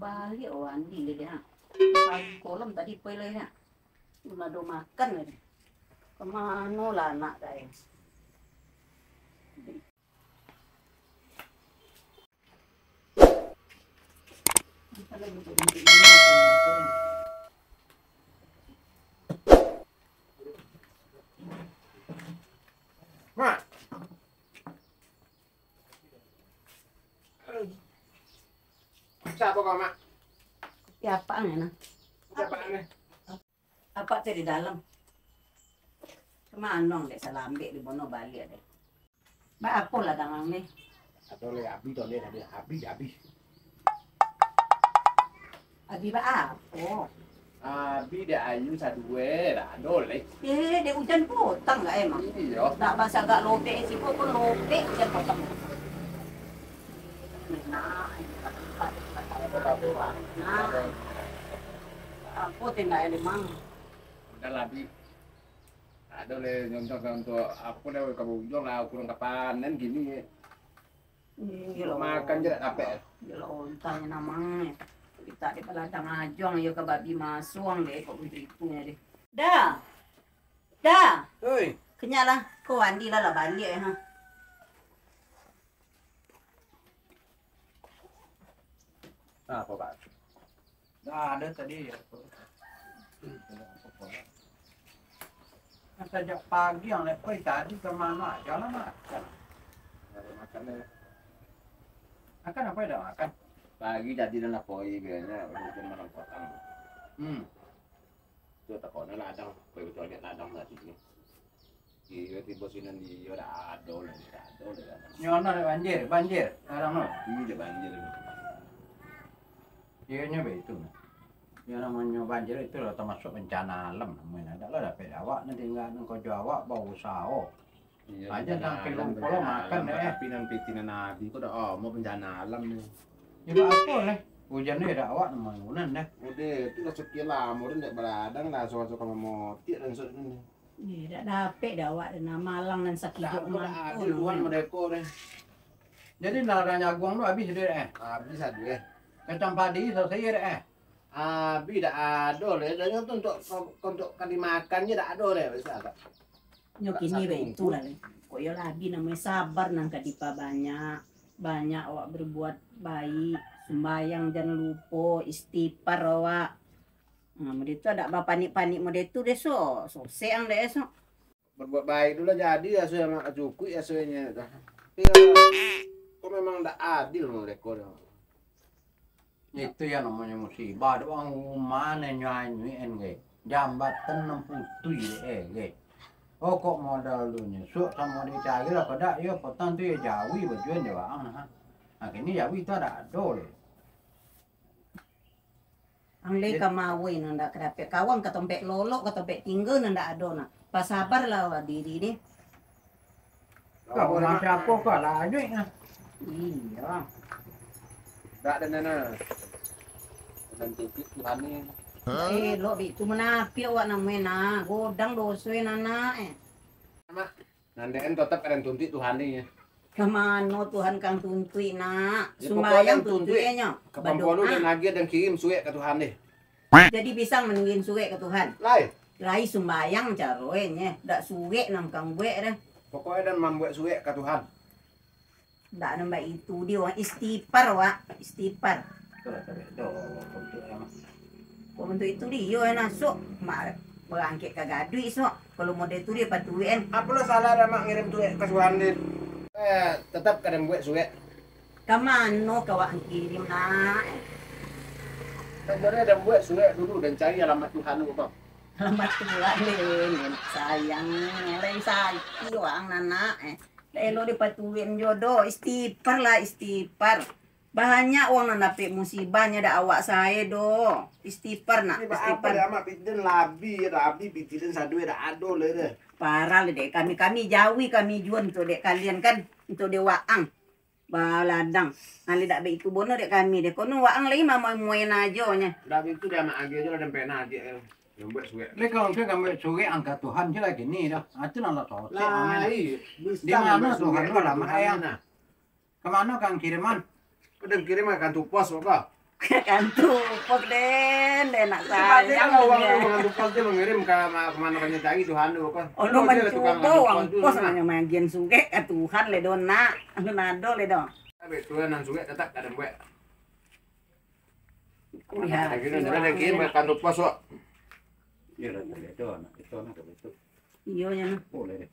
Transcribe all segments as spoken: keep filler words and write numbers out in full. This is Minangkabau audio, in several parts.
Baliak Wandi lai, ha. Pagi kolom tadi pai lai, ha. Alun ado makan lai. Kamano lah anak dai? Mak. Siapo kau, Mak? Siapo ang, nah? Siapo ang, eh? Apak tu di dalam. Kamano dek salambek di bono baliak dek. Baapo lah dangang ni? Ado le, abih tu le tadi, abih, abih. Abih baapo? Abih dek ayu sadue, dak ado le. Eh, dek ujan potang lah emang. Iyo. Dak basagak lobek, siko pun lobek ujan potang. Nah, apo tindak e, Mang? Udah lah, Bi. Ado le nyontoh untuak apo le, ka bujuang lah, kurang ka panen kini. Iyo. Makan je dak dapek. Iyo lah, ontanyo namang. Kita di baladang ajuang, iyo ka babi masuang deh, kok begitu deh. Dah. Dah. Hei. Kenyang lah, kau mandi lah, lah baliak ya, ha. Nah, apo, Pak? Dah ada tadi ya. Nah, sajak pagi ang lek pai tadi ka mano ajo lah makan. Dak ada makan deh. Makan apo dak makan? Pagi tadi dah nak pai, biasanya udah makan potang. Hmm. Tu takutnya ladang, pai betul lihat ladang tadi ni. Iyo, tibo sinan iyo dak ado lai, dak ado lai ladang. Nyo ono dek banjir, banjir, sekarang lo. Iyo, dek banjir. Iyo, nyo baitu. Yo namonyo banjir itu lah tamasuak bencana alam namonyo. Dak lah dapek awak nan tingga nan kojo awak bausaho. Iyo, aja bencana sampai alam, lupo lo bencana makan alam, deh. Tapi nan piti nan abih ko dak omo bencana alam ni. Yo, buat apo leh? Ujan ni dak awak namonyo nan deh. Udah, itu lah sekian lamo den dak baladang lah, suka-suka mamotiak dan sudah ni. Ye, dak dapek dah awak deh, nah, malang nan sakijok mangko. Tuhan merdeka deh. Jadi, ladang jaguang tu habis deh, eh? Habis ado, eh. Kacang padi selesai deh, eh? Habis dak ado deh. Dan tu untuk, untuk ka dimakan je dak ado deh, biasa agak. Nyo kini baitu lah, leh. Kok iyo lah, Abi, namonyo sabar nan ka dipabanyak. Banyak awak berbuat baik, sumbayang jan lupo, istighfar awak. Nah, mode tu dak bapanik-panik mode tu deh, sok. Sosek ang dek esok. Berbuat baik tu lah jadi, asuh amak cukuik asuhnyo tu. Tapi, kok memang dak adil mereka tu. Itu yang namanya musibah. Ada orang rumah nan nyuai-nyuai, kan, ge. Jambatan nan putuih, eh, ge. Oh, kok modal tu nyo. Suok samo dicari lah, kok dak, yo, potang tu yo jawi bajuan je, bang. Nah, kini jawi tu dak ado, leh. Ang le ka mawai nan dak kadapek. Kawang ka tompek lolok, ka tompek tingga nan dak ado, nah. Pasabarlah awak diri ni. Kau urang siapo kau lah, Juik, nah? Iyo. Dak ado nana. Dan titik Tuhan ni. Eh, lo di tu munafik awak namonyo, nah. Godang doso e, nah, eh. Mak, nan den tetap ka den tuntuik Tuhan ni, ya. Ka mano Tuhan kang tuntuik, nak? Ya, sumbayang pokoknya tuntuik, tuntuik nyo. Kapan pun den agiah, den kirim suek ka Tuhan deh. Jadi bisa mangirim suek ka Tuhan? Lai. Lai sumbayang caro e nyo. Dak suek nan kang buek deh. Pokoknya den mambuek suek ka Tuhan. Dak nambah itu, di wak istighfar, wak. Istighfar. Itulah tadi. Tuh, untuk yang Kok bantuak itu di iyo, eh, nah, sok. Mak barangkek ka gaduik, sok. Kalau model tu di patuik, kan. Apolah salah dah mak ngirim suek ka Suhandi? Eh, tetap ka den buek suek. Ka mano ka wak kirim, nak? Sabananyo den buek suek dulu, den cari alamat Tuhan tu, bang. Alamat Tuhan, den. Sayang, lain sakik wak ang, nak, eh. Dak elok dipatuik jo doh. Istighfar lah, istighfar. Banyak urang nan dapek musibah, nyo dak awak sae doh. Istighfar nak, istighfar. Ni baa apo dek amak, piti den labi, labi piti den sadue dak ado lai deh. Parah lai dek kami, kami jawi kami juo untuak dek kalian kan, untuak dek waang. Baladang. Nah, lai dak baitu bono dek kami deh. Kono waang lai mamoe-moe ajo nyo. Dak baitu dek amak, agiah ajo lah den pena agiah. Yang buek suek. Lai kalau tu kan buek suek angka Tuhan je lah kini dah. Ah, tu nan lah sotek. Lai, di mano Tuhan tu alamat e? Nah. Ka mano kang kiriman? Ka den kirim ka kantua pos, apo? Kantu pos den, den nak sayang. Kalau uang tu, kantu pos dia mengirim ke ma-, kemana banyak cari Tuhan tu, apa? Oh, lu mancubo uang pos, nah. Mancubo uang pos, nah. Mangagian surek ka Tuhan le do nak. Lu nado le do. Tapi Tuhan nan surek tetap kada buat. Iya. Ada gini, ada lagi, buat kantu pos, wak. Iya, dah, dah, dah, dah. Itu, nah, itu, nah, itu. Iya, ya, nah. Boleh deh.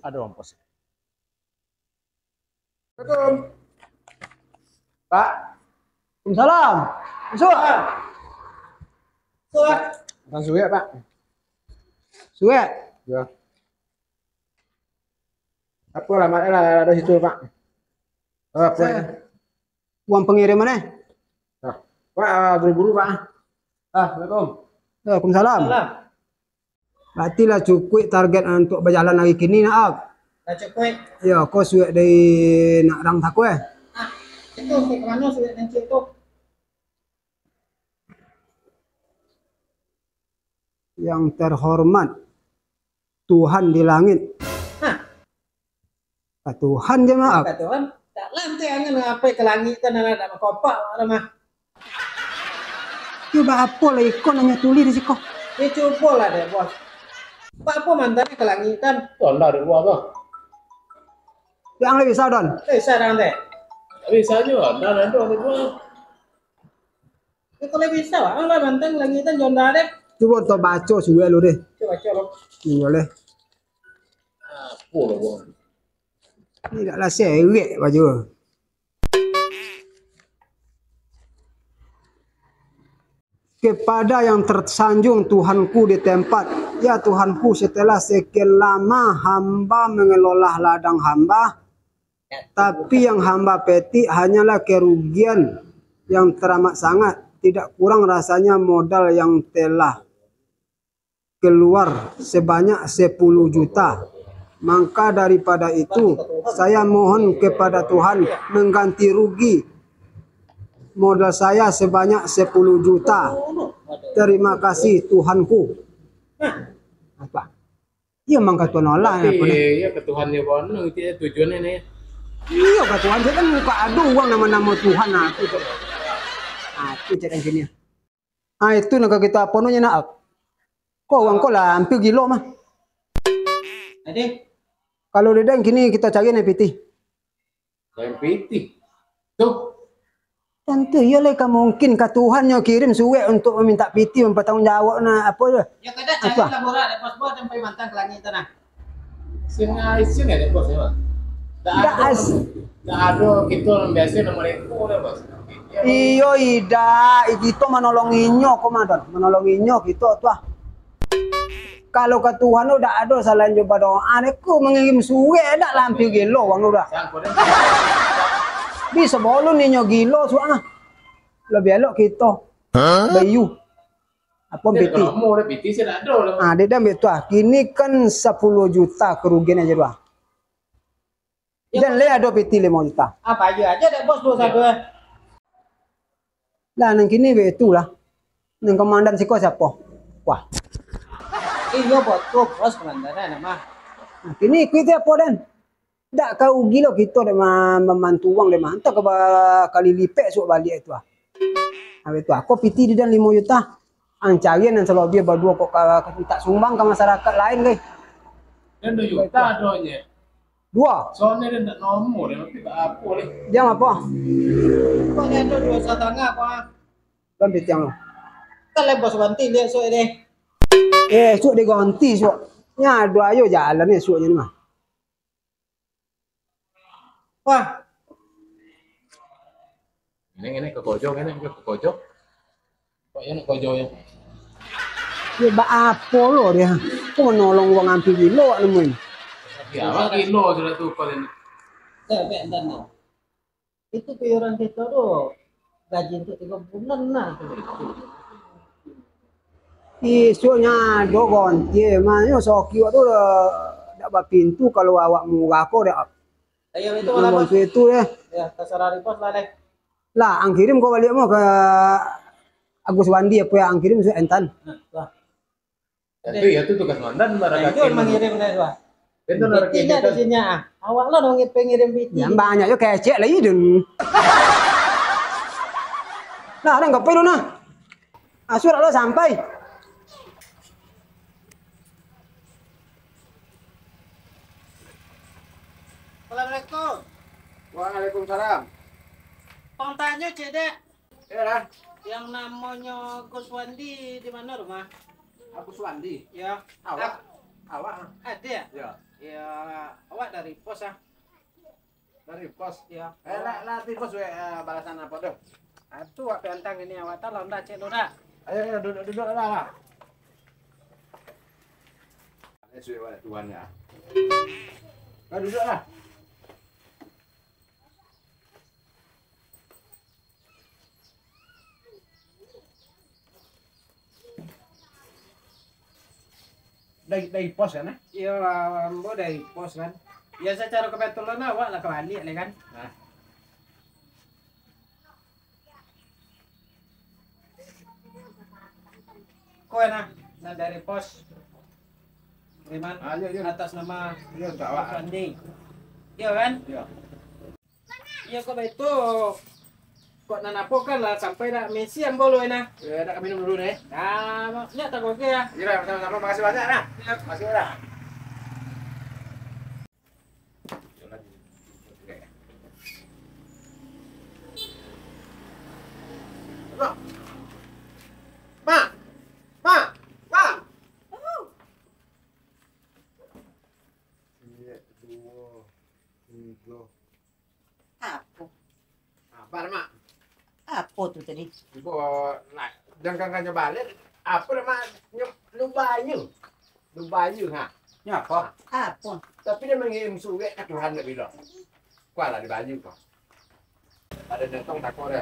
Ada uang pos. Assalamualaikum. Pak. Waalaikumsalam. Masuk. Masuk, Pak. Bukan suek, Pak. Suek? Ya. Apa alamatnya lah, ada situ, Pak. Eh, apa saya ini? Uang pengiriman, eh? Nah, Pak, ah, buru-buru, Pak. Ah, Assalamualaikum. Waalaikumsalam. Salam. Berarti lah cukuik target untuk bajalan hari kini, nak, Ak? Lah cukuik. Yo, ko suek dari nak rang tako, eh? Ah, itu, ke mana suek nan cik tu? Yang terhormat Tuhan di langit. Hah? Ka Tuhan je, maaf. Ka Tuhan, dak lantik angan ngapai ka langik kan, anak dak bakopak, mak, dah mah. Yo, baapo lah iko nan nyo tulih di siko? Yo, cubolah dek, Bos. Baapo mantan ka langik kan? Yo, ndak di lua tu. Yang lebih bisa, Don? Bisa, Don, dek. Bisa juo, ndak ado di lua. Yo, kalau bisa, ang lah mantan ka langik kan, jo ndak dek. Cubo to baco suek lu deh. Cubo baco lu. Iyo leh. Apo lah, Bos? Ni dak lah sewek baju. Kepada yang tersanjung Tuhanku di tempat, ya Tuhanku, setelah sekian lama hamba mengelola ladang hamba, tapi yang hamba petik hanyalah kerugian yang teramat sangat, tidak kurang rasanya modal yang telah keluar sebanyak sepuluh juta. Maka daripada itu, saya mohon kepada Tuhan mengganti rugi modal saya sebanyak sepuluh juta. Terima kasih, Tuhanku. Apa? Iyo, mangko Tuhan Allah. Tapi, apa ni? Iyo, ka Tuhan nyo bana, itu tujuan ni. Iyo, ka Tuhan, kan ka ado urang namo-namo Tuhan, nah, tu. Nah, tu cak nan kini. Ah, itu nan ka kito apo nyo, nak? Ko urang ko lah ampia gilo mah. Ade? Kalau di den kini kito cari nan pitih. Nan pitih? Tu. Tantu iyo lai ka mungkin ka Tuhan nyo kirim suek untuk mamintak pitih, mampatangguang jawab, nah, apo tu? Yo, kada cari lah murah, dek bos, bos, sampai mantan ka langik tu, nah. Sing aisin ya, dek bos, ya, Bang? Ndak ado, ndak ado kito nan biaso nan mareko, dek bos. Iyo, idak. Kito manolong inyo, komandan. Manolong inyo kito tu, ah. Kalau ka Tuhan tu dak ado salain jo badoa, dek ko mangirim suek dak lah ampia gilo wang tu dah. Bisa bolun inyo gilo suak ah. Lebih elok kito bayu. Apo pitih? Ah, dek dah ambil tu ah. Kini kan sapuluah juta kerugian aja tu ah. Jan lai ado pitih limo juta. Apa aja aja dek bos dosa tu eh. Lah, nan kini be itulah. Nan komandan siko siapo? Wah. Iyo, bos tu, bos komandan eh, nama. Nah, kini ikuti apo, Den? Dak ka rugi lo kito dek ma-, mambantu urang dek ma-, antah ka bakali lipek suak baliak itu ah. Habis tu, ako pitih di den limo juta. Ang carian nan salobiah baduo kok ka, ka mintak sumbang ka masyarakat lain, gai. Den duo juta adonyo. Duo. Soalnyo den ndak nomor, den tapi baapo leh. Diam apo? Pokoknyo ado duo satangah, Pak. Kan pitiang lo. Kan lai bos banti liek suak deh. Eh, suak diganti suak. Nya ado ayo jalan ni suaknyo ni mah. Wah. Ini, ini ke kojo, ini ke kojo. Kok ini kojo ya? Ya, baapo lo dia? Kok manolong urang ampia gilo awak nemuin? Ya, awak gilo sudah tu paling. Dah, dah, dah, dah. Itu piuran kito tu gaji untuk tigo bulan lah tu. Isuaknyo ado gonti, manyo soki awak tu dak bapintu kalau awak murah ko dak. Ayo itu malam. Gonti itu ya. Ya, tasarah ribos lah deh. Lah, ang kirim ko baliak mo ka Agus Wandi, apo yang ang kirim sudah entan. Nah, wah. Ya tu, ya tu tugas mantan, barangkali. Itu mangirim dari luar. Itu naraki. Pitinya di sini, ah. Awak lah dong pengirim piti. Yang banyak yo kecek lah idun. Nah, dah ngapai lu nah? Asur lah sampai. Assalamualaikum. Waalaikumsalam. Pang tanyo, Cedek. Iyolah. Yang namonyo Gus Wandi di mano rumah? Agus Wandi? Yo. Awak? Ak- Awak? Ado? Yo. Yo, awak dari pos ah. Dari pos? Yo. Eh, lah, lah, di pos, weh, eh, balasan apo tu? Atu awak piantang ini awak tahu lah, ndak cek lo dak? Ayo, ayo, duduk, duduk lah, lah. Ini sudah awak tuan ya. Nah, duduk lah. Dari, dari pos kan, eh? Iyo, ambo dari pos kan. Ya, secara kebetulan awak lah kabaliak lah kan. Nah. Ko nah, nah dari pos. Riman, ah, iyo, iyo, atas nama, iyo, awak. Pandi. Iyo kan? Iyo. Iyo, kok baitu. Kok nan apo kan lah sampai dak misi ambo lu, nah. Ya, dak kami minum dulu nih. Nah, nyak tak oke ya. Iya, sama-sama. Makasih banyak, nah. Iya. Makasih, nah. Mak! Mak! Mak! Mak! Ciek, duo, tigo. Apo? Sabar, Mak. Apo tu tadi? Ibo, nak, jangkang kanyo baliak, apo nama nyo, lubayu. Lubayu, ha. Nyo apo? Apo? Tapi dia mangirim surek ka Tuhan dak bilo. Kualah dibayu ko. Ado datang tako deh.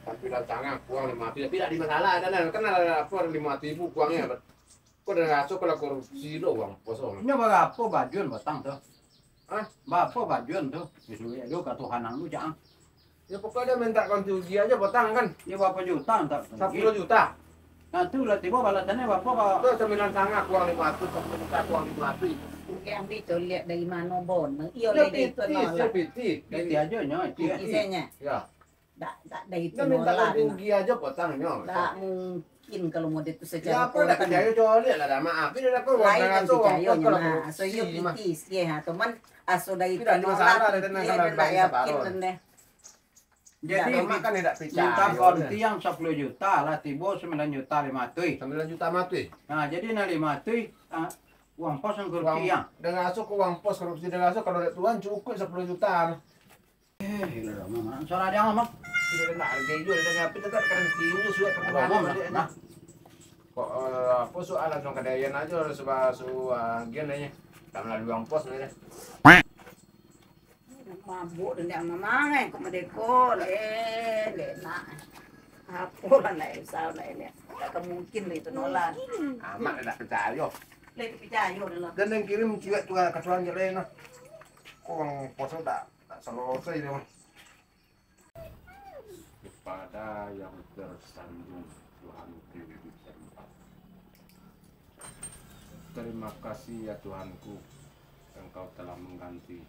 Tampilan sangat, kuang limo ratuih. Tapi dak di masalah, ado lah. Kan ado apo, limo ratuih ribu kuangnyo. Ko dah raso kalau korupsi lo uang pos. Nyo barapo bajuan batang tu? Hah? Barapo bajuan tu? Disuruah dulu ka Tuhan ang tu, cak ang. Ya, pokoknyo dia minta ganti rugi aja batang kan? Ya, barapo juta minta ganti rugi? Sapuluah juta. Nah, tu lah tibo balasannyo barapo, Pak? Tu sambilan sanga kuang limo ratuih, sapuluah juta kuang limo ratuih. Rugi ambi tu liek dari mano, Bon? Iyo, lah dari itu piti, nolak. Piti. Piti aja nyo, itu ya. Piti saja. Ya. Dak, dak ado itu. Dia minta nolak, ganti rugi aja batang nyo. Dak mungkin kalau model tu. Ya, secara apa dah korban. Picayo, coba liek lah, dah maaf. Ini dah korban. Lain dengan picayo nya, nah. Aso iyo piti sikit, ha. Cuman aso dari itu nolak, masalah, dah tenang, piti dah, dah yakin dah. Jadi, dah, mak kan dak picayo. Minta ganti yang sapuluah juta lah, tibo sambilan juta limo ratuih. Sambilan juta limo ratuih. Nah, jadi nah limo ratuih, ah, uang pos yang korupsi yang. Dengan aso ko uang pos korupsi, dengan aso kalau dak tuan cukup sapuluah juta. Eh, gila dah, Mang. Suara dia, Mang. Tidak kena harga itu, ada apa tetap kena kirim surat ke Mang, Mang. Nah. Kok, eh, apa soalan dong kadaian aja, sebab su-, ah, gian aja. Tak melalui uang pos aja. Mabuk dan dia mamang, eh, kok merdeka, leh, leh, nak. Apa lah nak usah nak ini. Tak mungkin lah itu nolak. Amat dah percaya. Leh percaya dah lah. Dan yang kirim surat tu, ah, kacauan je lain lah. Kok uang pos tak? Tak selesai dia mah. Kepada yang tersanjung Tuhanku di tempat. Terima kasih ya Tuhanku, Engkau telah mengganti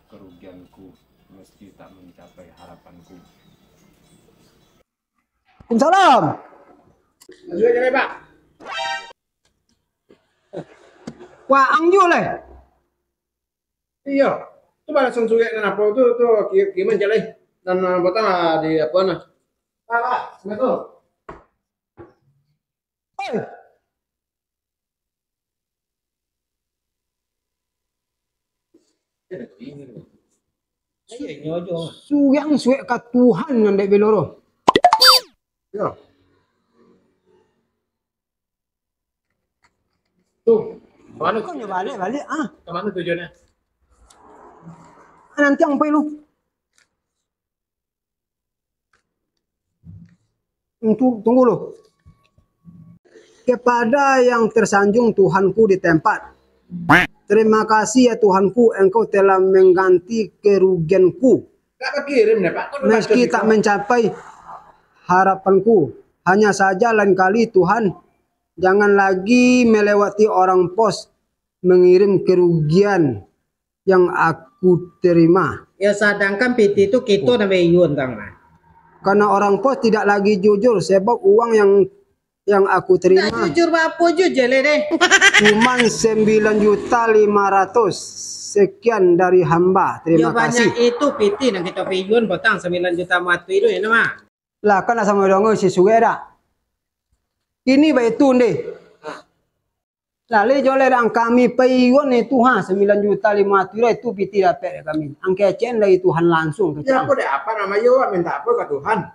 kerugianku meski tak mencapai harapanku. Waalaikumsalam. Lanjut aja deh, Pak. Wah, ang juo leh. Iyo. Tu balasan surek nan apo tu, tu ki-, kirim jaleh. Nan, nan batang lah di apo nah. Pak, Pak, assalamualaikum. Oi. Surek ang surek ka Tuhan nan dek belo tu. Yo. Tu, ka mano? Kau nyo baliak, baliak, ah. Ka mano tujuannyo? Ah, nanti ang pai lu. Tunggu, tunggu lu. Kepada yang tersanjung Tuhanku di tempat. Terima kasih ya Tuhanku, Engkau telah mengganti kerugianku. Tak kirim deh, Pak. Meski tak mencapai harapanku, hanya saja lain kali Tuhan, jangan lagi melewati orang pos mengirim kerugian yang aku terima. Ya, sadangkan piti tu kito nan bayun tang mah. Karena orang pos tidak lagi jujur, sebab uang yang, yang aku terima. Tak jujur bapo jujur leh deh. Cuman sembilan juta lima ratus sekian dari hamba. Terima kasih. Yo, banyak itu piti nan kito bayun potang sembilan juta mati tu, ya, mah. Lah, kan nak samo dongo si suwe dak? Ini baitu ndeh. Lah, le joleh dak kami paiwan itu, ha, sembilan juta lima ratus itu piti dapek dek kami. Ang kecek dari Tuhan langsung kecek. Ya, apo dek apa namayo, minta apa ka Tuhan?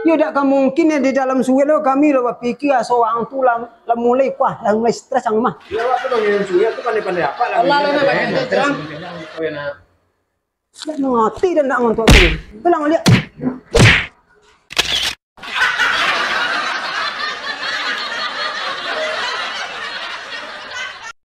Yo, dak ka mungkin ya di dalam suwe lo kami lo bapikir aso ang tu lah, lah mulai kuah, lah mulai stres ang mah. Ya, awak tu bagi suwe tu pandai-pandai apa lah. Alah, lah, nak bagi stres. Dak mangarati dan dak ngontok tu. Pulang liak.